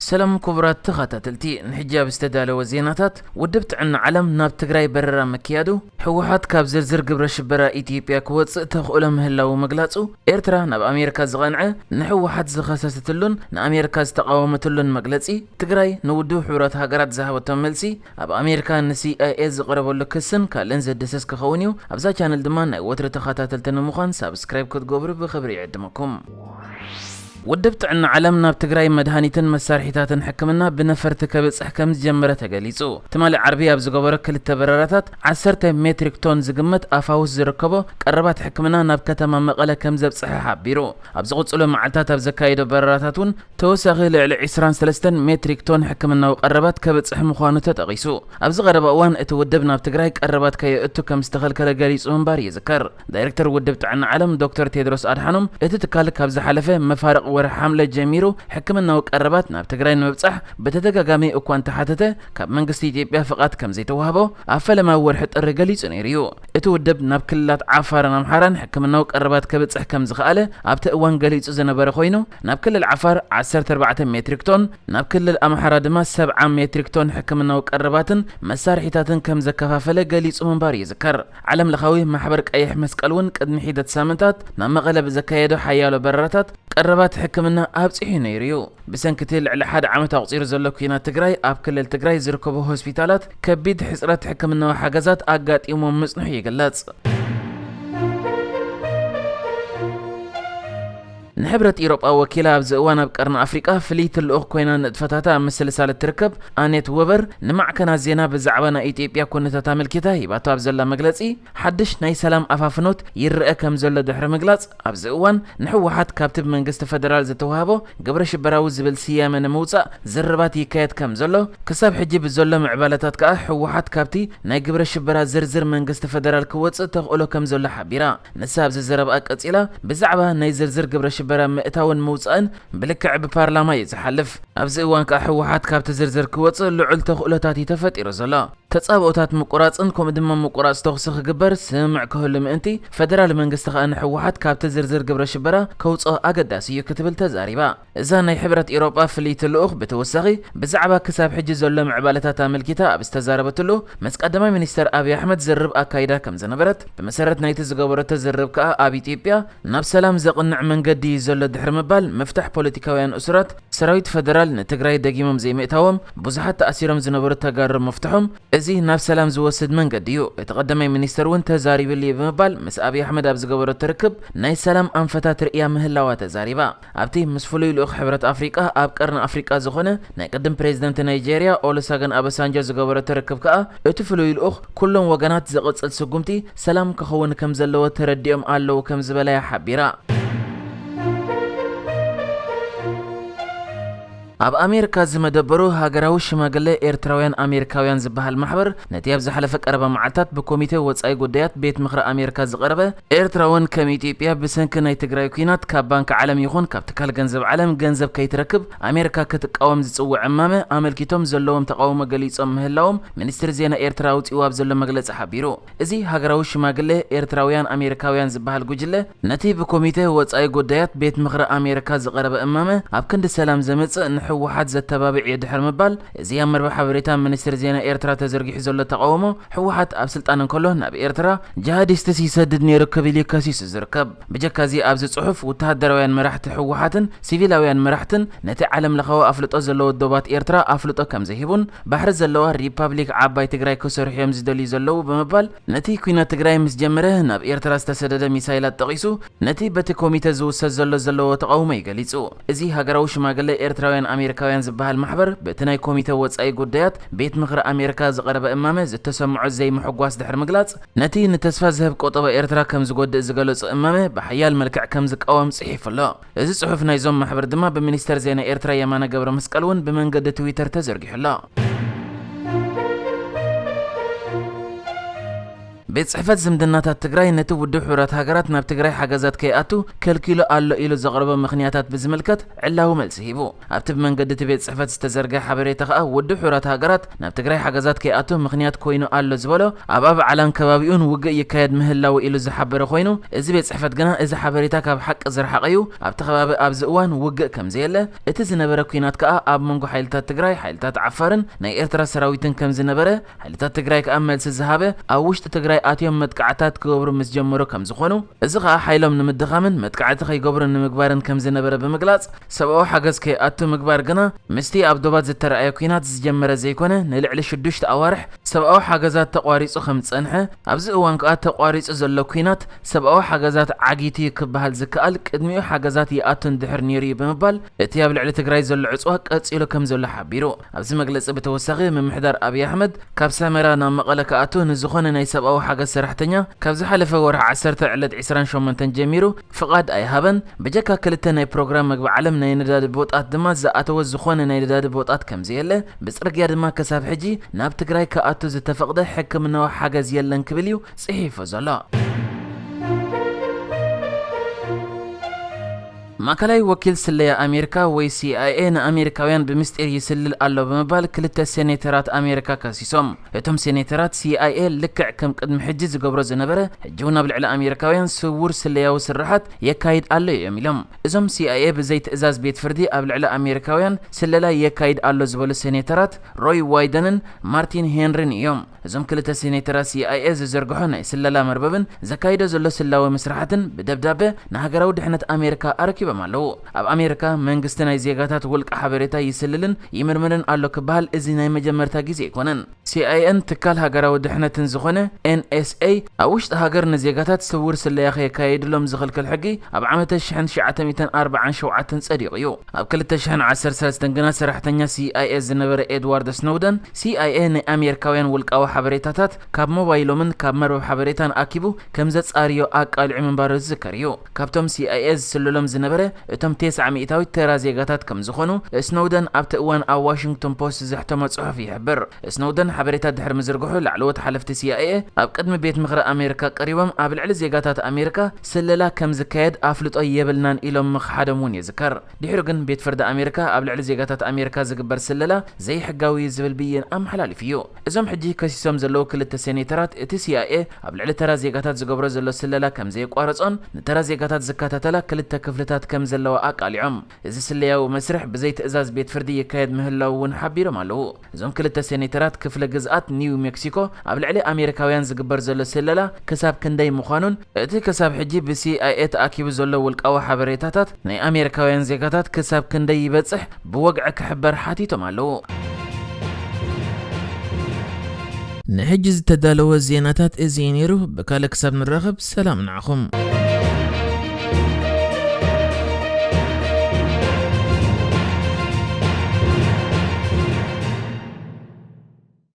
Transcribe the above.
ሰላም ክቡራት ተኸታተልቲ፣ ንሕጂ ኣብ ዝተዳለወ ዜናታት፣ ውድብ ጥዕና ዓለም ናብ ትግራይ በረራ ምክያዱ፣ ህወሓት ካብ ዝርዝር ግብረ ሽበራ ኢትዮጵያ ክወፅእ ተኽእሎ ምህላዉ ምግላፁ፣ ኤርትራ ናብ ኣሜሪካ ዝቐንዐ ንህወሓት ዝኸሰሰትሉን ንኣሜሪካ ዝተቓወመትሉን መግለፂ፣ ትግራይ ንውድብ ሕቡራት ሃገራት ዝሃበቶ መልሲ፣ ኣብ ኣሜሪካ ን C I A ዝቐረበሉ ክስን ካልእን ዘድህስስ ክኸውን እዩ። ኣብዛ ቻነል ድማ ናይ ወትሪ ተኸታተልቲ ንምዃን ሳብስክራይብ ክትገብሩ ብኽብሪ ይዕድመኩም። ውድብ ጥዕና ዓለም ናብ ትግራይ መድሃኒትን መሳርሒታትን ሕክምና ብነፈርቲ ከብጽሕ ከም ዝጀመረ ተገሊጹ። ትማሊ ዓርቢ ኣብ ዝገበሮ ክልተ በረራታት ዓሰርተ ሜትሪክ ቶን ዝግመት ኣፋውስ ዝርከቦ ቀረባት ሕክምና ናብ ከተማ መቐለ ከም ዘብጽሐ ሓቢሩ። ኣብ ዝቕጽሉ መዓልታት ኣብ ዘካየዶ በረራታት እውን ተወሳኺ ልዕሊ ዕስራን ሰለስተን ሜትሪክ ቶን ሕክምናዊ ቀረባት ከብጽሕ ምዃኑ ተጠቒሱ። ኣብዚ ቀረባ እዋን እቲ ውድብ ናብ ትግራይ ቀረባት ከየእቱ ከም ዝተኸልከለ ገሊጹ ምንባር ይዝከር። ዳይሬክተር ውድብ ጥዕና ዓለም ዶክተር ቴድሮስ ኣድሓኖም፣ እቲ ትካል ካብ ዝሓለፈ መፋርቕ ወርሒ ሓምለ ጀሚሩ ሕክምናዊ ቀረባት ናብ ትግራይ ንምብጻሕ ብተደጋጋሚ እኳ እንተሓተተ፣ ካብ መንግስቲ ኢትዮጵያ ፍቓድ ከም ዘይተዋህቦ ኣብ ፈለማ ወርሒ ጥሪ ገሊጹ ነይሩ እዩ። እቲ ውድብ ናብ ክልላት ዓፋርን ኣምሓራን ሕክምናዊ ቀረባት ከብጽሕ ከም ዝኸኣለ ኣብቲ እዋን ገሊጹ ዝነበረ ኮይኑ፣ ናብ ክልል ዓፋር ዓሰርተ ኣርባዕተ ሜትሪክ ቶን፣ ናብ ክልል ኣምሓራ ድማ ሰብዓ ሜትሪክ ቶን ሕክምናዊ ቀረባትን መሳርሒታትን ከም ዘከፋፈለ ገሊጹ ምንባር ይዝከር። ዓለም ለኻዊ ማሕበር ቀይሕ መስቀል እውን ቅድሚ ሒደት ሳምንታት ናብ መቐለ ብዘካየዶ ሓያሎ በረራታት ቀረባት ሕክምና ኣብጺሑ ነይሩ እዩ። ብሰንኪ እቲ ልዕሊ ሓደ ዓመት ኣቑጺሩ ዘሎ ኲናት ትግራይ፣ ኣብ ክልል ትግራይ ዝርከቡ ሆስፒታላት ከቢድ ሕጽረት ሕክምናዊ ሓገዛት ኣጋጢሞም ምጽንሑ ይግለጽ። ንሕብረት ኢሮጳ ወኪላ ኣብዚ እዋን ኣብ ቀርኒ ኣፍሪቃ ፍልይቲ ልኡኽ ኮይና ንጥፈታታ ኣብ ምስልሳል እትርከብ ኣኔት ወበር፣ ንማዕከናት ዜና ብዛዕባ ናይ ኢትዮጵያ ኩነታት ኣመልኪታ ሂባቶ ኣብ ዘላ መግለጺ፣ ሓድሽ ናይ ሰላም ኣፋፍኖት ይረአ ከም ዘሎ ድሕሪ ምግላጽ፣ ኣብዚ እዋን ንህወሓት ካብቲ ብመንግስቲ ፈደራል ዝተዋህቦ ግብረ ሽበራዊ ዝብል ስያመ ንምውጻእ ዝርርባት ይካየድ ከም ዘሎ፣ ክሳብ ሕጂ ብዘሎ ምዕባለታት ከኣ ህወሓት ካብቲ ናይ ግብረ ሽበራ ዝርዝር መንግስቲ ፈደራል ክወጽእ ተኽእሎ ከም ዘሎ ሓቢራ። ንሳ ኣብዚ ዘረብኣ ቀጺላ፣ ብዛዕባ ናይ ዝርዝር ግብረ ሽበራ ምእታውን ምውጻእን ብልክዕ ብፓርላማ እዩ ዝሓልፍ። ኣብዚ እዋን ከኣ ህወሓት ካብቲ ዝርዝር ክወጽእ ልዑል ተኽእሎታት እዩ ተፈጢሩ ዘሎ። ተጻብኦታት ምቁራጽን ከምኡ ድማ ምቁራጽ ተኹሲ ክግበር ስምምዕ ክህሉ ምእንቲ፣ ፈደራል መንግስቲ ከኣ ንህወሓት ካብቲ ዝርዝር ግብረ ሽበራ ከውጽኦ ኣገዳሲ እዩ ክትብል ተዛሪባ። እዛ ናይ ሕብረት ኤውሮጳ ፍልይቲ ልኡኽ ብተወሳኺ ብዛዕባ ክሳብ ሕጂ ዘሎ ምዕባለታት ኣመልኪታ ኣብ ዝተዛረበትሉ፣ ምስ ቀዳማይ ሚኒስተር ኣብይ ኣሕመድ ዝርርብ ኣካይዳ ከም ዝነበረት፣ ብመሰረት ናይቲ ዝገበረቶ ዝርርብ ከኣ ኣብ ኢትዮጵያ ናብ ሰላም ዘቕንዕ መንገዲ እዩ ዘሎ ድሕሪ ምባል፣ ምፍታሕ ፖለቲካውያን እሱራት፣ ሰራዊት ፈደራል ንትግራይ ደጊሞም ዘይምእታዎም፣ ብዙሓት ተኣሲሮም ዝነበሩ ተጋሩ ምፍትሖም፣ እዚ ናብ ሰላም ዝወስድ መንገዲ እዩ። እቲ ቀዳማይ ሚኒስተር እውን ተዛሪብሉ እዩ ብምባል ምስ ኣብይ ኣሕመድ ኣብ ዝገበረቶ ርክብ ናይ ሰላም ኣንፈታት ርእያ ምህላዋ ተዛሪባ። ኣብቲ ምስ ፍሉይ ልኡኽ ሕብረት ኣፍሪቃ ኣብ ቀርኒ ኣፍሪቃ ዝኾነ ናይ ቅድም ፕሬዚደንት ናይጄርያ ኦሉሰገን ኣበሳንጆ ዝገበረቶ ርክብ ከኣ እቲ ፍሉይ ልኡኽ ኩሎም ወገናት ዝቕጽል ስጉምቲ ሰላም ክኸውን ከም ዘለዎ ተረዲኦም ኣለዉ ከም ዝበላ እያ ሓቢራ። ኣብ ኣሜሪካ ዝመደበሩ ሃገራዊ ሽማግለ ኤርትራውያን ኣሜሪካውያን ዝበሃል ማሕበር ነቲ ኣብ ዝሓለፈ ቀረባ መዓልታት ብኮሚቴ ወጻኢ ጉዳያት ቤት ምኽሪ ኣሜሪካ ዝቐረበ ኤርትራውን ከም ኢትዮጵያ ብሰንኪ ናይ ትግራይ ኲናት ካብ ባንክ ዓለም ይኹን ካብ ትካል ገንዘብ ዓለም ገንዘብ ከይትረክብ ኣሜሪካ ክትቃወም ዝጽውዕ እማመ ኣመልኪቶም ዘለዎም ተቓውሞ ገሊጾም ምህላዎም ሚኒስትሪ ዜና ኤርትራ ኣውጺኡ ኣብ ዘሎ መግለጺ ሓቢሩ። እዚ ሃገራዊ ሽማግለ ኤርትራውያን ኣሜሪካውያን ዝበሃል ጉጅለ ነቲ ብኮሚቴ ወጻኢ ጉዳያት ቤት ምኽሪ ኣሜሪካ ዝቐረበ እማመ ኣብ ክንዲ ሰላም ዘምጽእ ንህወሓት ዘተባብዕ እዩ ድሕሪ ምባል፣ እዚ ኣብ መርበብ ሓበሬታ ሚኒስትሪ ዜና ኤርትራ ተዘርጊሑ ዘሎ ተቓውሞ ህወሓት ኣብ ስልጣን እንከሎ ናብ ኤርትራ ጂሃዲስትስ ይሰድድ ነይሩ ክብል እዩ ከሲሱ ዝርከብ። ብጀካ እዚ ኣብዚ ጽሑፍ ወተሃደራውያን መራሕቲ ህወሓትን ሲቪላውያን መራሕትን ነቲ ዓለም ለኻዊ ኣፍልጦ ዘለዎ ዶባት ኤርትራ ኣፍልጦ ከም ዘይህቡን ባሕሪ ዘለዋ ሪፓብሊክ ዓባይ ትግራይ ክሰርሑ እዮም ዝደልዩ ዘለዉ ብምባል ነቲ ኲናት ትግራይ ምስ ጀመረ ናብ ኤርትራ ዝተሰደደ ሚሳይላት ጠቒሱ ነቲ በቲ ኮሚተ ዝውሰድ ዘሎ ዘለዎ ተቓውሞ እዩ ገሊጹ። እዚ ሃገራዊ ሽማግለ ኤርትራውያን ኣሜሪካውያን ዝበሃል ማሕበር በቲ ናይ ኮሚተ ወጻኢ ጉዳያት ቤት ምኽሪ ኣሜሪካ ዝቐረበ እማመ ዝተሰምዖ ዘይምሕጓስ ድሕሪ ምግላጽ ነቲ ንተስፋ ዝህብ ቁጠባ ኤርትራ ከም ዝጎድእ ዝገለጾ እማመ ብሓያል መልክዕ ከም ዝቃወም ጽሒፉ ኣሎ። እዚ ጽሑፍ ናይዞም ማሕበር ድማ ብሚኒስተር ዜና ኤርትራ የማነ ገብረ መስቀል እውን ብመንገዲ ትዊተር ተዘርጊሑ ኣሎ። ቤት ጽሕፈት ዝምድናታት ትግራይ ነቲ ውድብ ሕቡራት ሃገራት ናብ ትግራይ ሓገዛት ከይኣቱ ከልኪሉ ኣሎ ኢሉ ዘቕረቦ ምኽንያታት ብዝምልከት ዕላዊ መልሲ ሂቡ። ኣብቲ ብመንገዲ እቲ ቤት ጽሕፈት ዝተዘርግሐ ሓበሬታ ከኣ ውድብ ሕቡራት ሃገራት ናብ ትግራይ ሓገዛት ከይኣቱ ምኽንያት ኮይኑ ኣሎ ዝበሎ ኣብ ኣባዓላን ከባቢኡን ውግእ ይካየድ ምህላው ኢሉ ዝሓበረ ኮይኑ፣ እዚ ቤት ጽሕፈት ግና እዚ ሓበሬታ ካብ ሓቂ ዝረሓቐ እዩ። ኣብቲ ከባቢ ኣብዚ እዋን ውግእ ከም ዘየለ፣ እቲ ዝነበረ ኲናት ከኣ ኣብ መንጎ ሓይልታት ትግራይ፣ ሓይልታት ዓፋርን ናይ ኤርትራ ሰራዊትን ከም ዝነበረ፣ ሓይልታት ትግራይ ከኣ መልሲ ዝሃበ ኣብ ውሽጢ ትግራይ ኣትዮም መጥቃዕታት ክገብሩ ምስ ጀመሩ ከም ዝኾኑ፣ እዚ ከኣ ሓይሎም ንምድኻምን መጥቃዕቲ ከይገብሩ ንምግባርን ከም ዝነበረ ብምግላጽ፣ ሰብኣዊ ሓገዝ ከይኣቱ ምግባር ግና ምስቲ ኣብ ዶባት ዝተረኣየ ኲናት ዝጀመረ ዘይኮነ፣ ንልዕሊ ሽዱሽተ ኣዋርሕ ሰብኣዊ ሓገዛት ተቋሪጹ ከም ዝጸንሐ፣ ኣብዚ እዋን ከኣ ተቋሪጹ ዘሎ ኲናት ሰብኣዊ ሓገዛት ዓጊቱ እዩ ክበሃል ዝከኣል፣ ቅድሚኡ ሓገዛት ይኣቱ እንድሕር ነይሩ እዩ ብምባል፣ እቲ ኣብ ልዕሊ ትግራይ ዘሎ ዕጽዋ ቀጺሉ ከም ዘሎ ሓቢሩ። ኣብዚ መግለጺ ብተወሳኺ፣ ምምሕዳር ኣብይ ኣሕመድ ካብ ሰመራ ናብ መቐለ ክኣቱ ንዝኾነ ናይ ሰብኣዊ ሓገዝ ሰራሕተኛ ካብ ዝሓለፈ ወርሒ ዓሰርተ ዕለት ዕስራን ሸሞንተን ጀሚሩ ፍቓድ ኣይሃበን። ብጀካ ክልተ ናይ ፕሮግራም መግቢ ዓለም ናይ ነዳዲ ቦጣት ድማ ዝኣተወ ዝኾነ ናይ ነዳዲ ቦጣት ከም ዘየለ፣ ብጽርግያ ድማ ክሳብ ሕጂ ናብ ትግራይ ክኣቱ ዝተፈቕደ ሕክምናዊ ሓገዝ የለን ክብል እዩ ጽሒፉ ዘሎ። ማእከላይ ወኪል ስለያ ኣሜሪካ ወይ ሲ ኣይ ኤ ንኣሜሪካውያን ብምስጢር ይስልል ኣሎ ብምባል ክልተ ሴኔተራት ኣሜሪካ ከሲሶም። እቶም ሴኔተራት፣ ሲ ኣይ ኤ ልክዕ ከም ቅድሚ ሕጂ ዝገብሮ ዝነበረ፣ ሕጂ እውን ኣብ ልዕሊ ኣሜሪካውያን ስውር ስለያዊ ስርሓት የካይድ ኣሎ እዮም ኢሎም። እዞም ሲ ኣይ ኤ ብዘይ ትእዛዝ ቤት ፍርዲ ኣብ ልዕሊ ኣሜሪካውያን ስለላ የካይድ ኣሎ ዝበሉ ሴኔተራት ሮይ ዋይደንን ማርቲን ሄንሪን እዮም። እዞም ክልተ ሴኔተራት ሲ ኣይ ኤ ዝዘርግሖ ናይ ስለላ መርበብን ዘካይዶ ዘሎ ስላዊ መስርሓትን ብደብዳበ ንሃገራዊ ድሕነት ኣሜሪካ ኣረኪቦም ኣለዉ። ኣብ ኣሜሪካ መንግስቲ ናይ ዜጋታት ውልቂ ሓበሬታ ይስልልን ይምርምርን ኣሎ ክበሃል እዚ ናይ መጀመርታ ግዜ ኣይኮነን። ሲ ኣይ ኤን ትካል ሃገራዊ ድሕነትን ዝኾነ ኤን ኤስ ኤ ኣብ ውሽጢ ሃገር ንዜጋታት ስውር ስለያ ከየካየድሎም ዝኽልክል ሕጊ ኣብ ዓመተ ሽሕን ትሽዓተ ሚእትን ኣርባዓን ሸውዓተን ጸዲቑ እዩ። ኣብ ክልተ ሽሕን ዓሰርተ ሰለስተን ግና ሰራሕተኛ ሲ ኣይ ኤ ዝነበረ ኤድዋርድ ስኖውደን፣ ሲ ኣይ ኤ ናይ ኣሜሪካውያን ውልቃዊ ሓበሬታታት ካብ ሞባይሎምን ካብ መርበብ ሓበሬታን ኣኪቡ ከም ዘጻርዮ ኣቃሊዑ ምንባሩ ዝዝከር እዩ። ካብቶም ሲ ኣይ ኤ ዝስልሎም ዝነበረ እቶም ተስዓ ሚእታዊት ተራ ዜጋታት ከም ዝኾኑ ስኖውደን ኣብቲ እዋን ኣብ ዋሽንግቶን ፖስት ዘሕተሞ ጽሑፍ ይሕብር። ስኖውደን ሓበሬታ ድሕሪ ምዝርግሑ ላዕለዎት ሓለፍቲ ሲ ኣይ ኤ ኣብ ቅድሚ ቤት ምኽሪ ኣሜሪካ ቀሪቦም ኣብ ልዕሊ ዜጋታት ኣሜሪካ ስለላ ከም ዝካየድ ኣፍልጦ የብልናን ኢሎም ምኽሓዶም እውን ይዝከር። ድሕሪ ግን ቤት ፍርዲ ኣሜሪካ ኣብ ልዕሊ ዜጋታት ኣሜሪካ ዝግበር ስለላ ዘይሕጋዊ እዩ ዝብል ብይን ኣመሓላሊፉ እዩ። እዞም ሕጂ ከሲሶም ዘለዉ ክልተ ሴኔተራት እቲ ሲ ኣይ ኤ ኣብ ልዕሊ ተራ ዜጋታት ዝገብሮ ዘሎ ስለላ ከም ዘየቋረጾን ንተራ ዜጋታት ዝከታተላ ክልተ ክፍልታት ከም ዘለዋ ኣቃሊዖም። እዚ ስለያዊ መስርሕ ብዘይ ትእዛዝ ቤት ፍርዲ ይካየድ ምህላዉ እውን ሓቢሮም ኣለዉ። እዞም ክልተ ሴኔተራት ክፍለ ግዝኣት ኒው ሜክሲኮ ኣብ ልዕሊ ኣሜሪካውያን ዝግበር ዘሎ ስለላ ክሳብ ክንደይ ምዃኑን እቲ ክሳብ ሕጂ ብ ሲ ኣይ ኤ ተኣኪቡ ዘሎ ውልቃዊ ሓበሬታታት ናይ ኣሜሪካውያን ዜጋታት ክሳብ ክንደይ ይበጽሕ ብወግዒ ክሕበር ሓቲቶም ኣለዉ። ንሕጂ ዝተዳለወ ዜናታት እዚ እዩ ነይሩ። ብካልእ ክሳብ ንራኸብ ሰላም ንዓኹም።